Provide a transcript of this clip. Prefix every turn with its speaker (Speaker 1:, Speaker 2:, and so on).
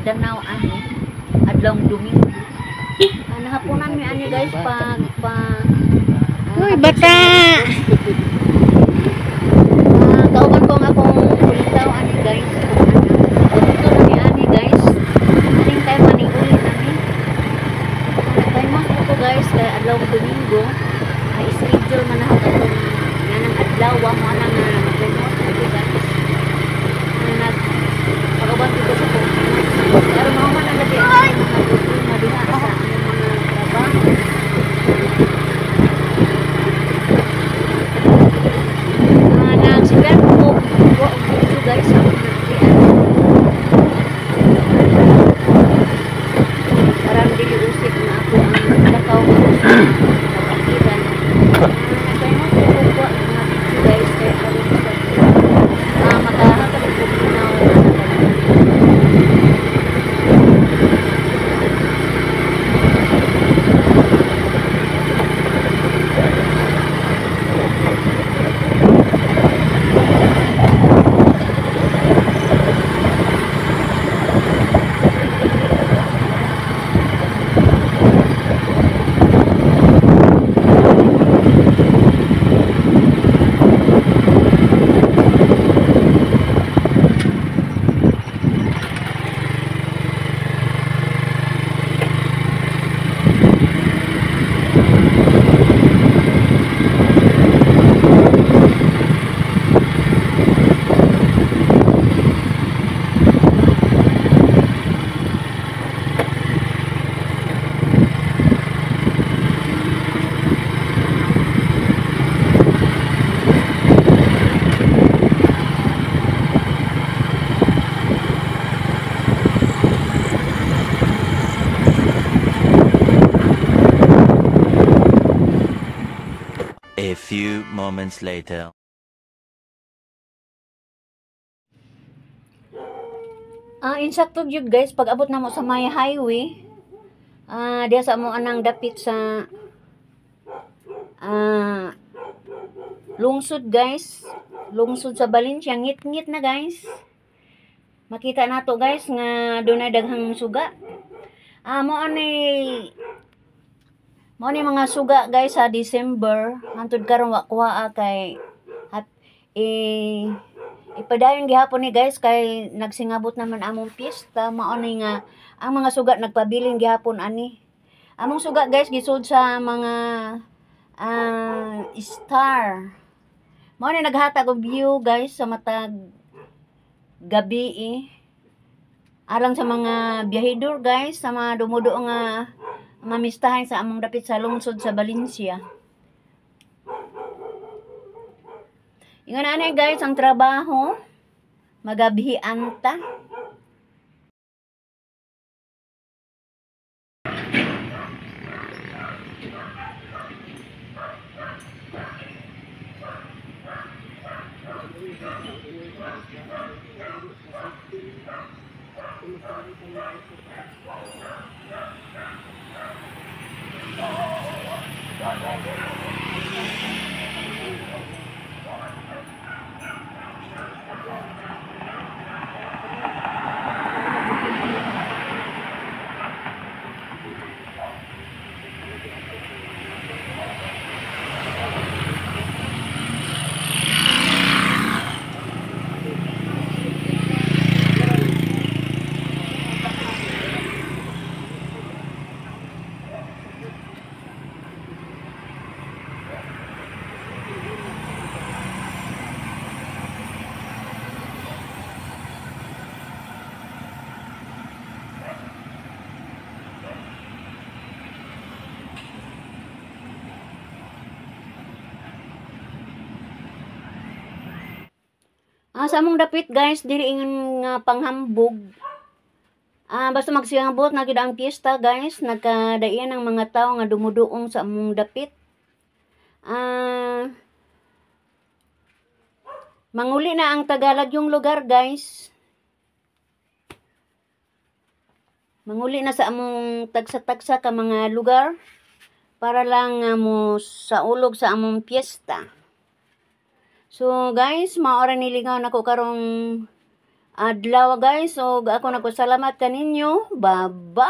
Speaker 1: Danau ani adlong Domingo. Nahaponan mi ani guys pag pa
Speaker 2: Uy, bata!
Speaker 1: Kauban ko ang akong ulitaw ani guys. Ito na mi ani guys. Aning time ani uli nami. Nagpahimos ko guys kay adlaw Domingo. Ay schedule man ako katong nganang adlaw mo ana nga magpahimos ko guys. Nag pagauban ko sa akong anak. Pero mao man ang lagi ang mga problema diha sa among mga trabaho. Nagsigar ko ko og video guys sa among nagtian. Parang dili usik na ako ang lakaw ko sa kabakiran. Nagpahimos ko ko mga video guys kay aron sa makahatag ko ginaw.
Speaker 3: A few moments later.
Speaker 1: Insakto gyud guys, pag abot namo sa may highway, diha sa amo anang dapit sa lungsod guys, lungsod sa Valencia, ngit-ngit na guys. Makita nato guys nga dunay daghang suga. Mao ni mga suga guys sa December, hantod karon wa kuha kay eh, ipadayon gihapon ni guys kay nagsingabot naman among piyesta, mao ni nga ang mga suga nagpabilin gihapon ani. Among suga guys gisud sa mga star. Mao ni naghatag og view guys sa matag gabi eh. Alang sa mga biyahidor guys, sa mga dumuduo nga mamistahan sa among dapit sa lungsod sa Valencia. Ingon ani guys ang trabaho, magabhi anta. Sa among dapit guys, dili ingon nga panghambog. Basta magsingabot na gid ang piyesta guys, nagkadaiyan ang mga tawo nga dumuduong sa among dapit. Manguli na ang Tagalog yung lugar guys. Manguli na sa among tagsa-tagsa ka mga lugar para lang mo saulog sa among piyesta. So guys, maora nilingaw nako karong Adlaw, guys. So ako nagpasalamat kaninyo. Bye-bye.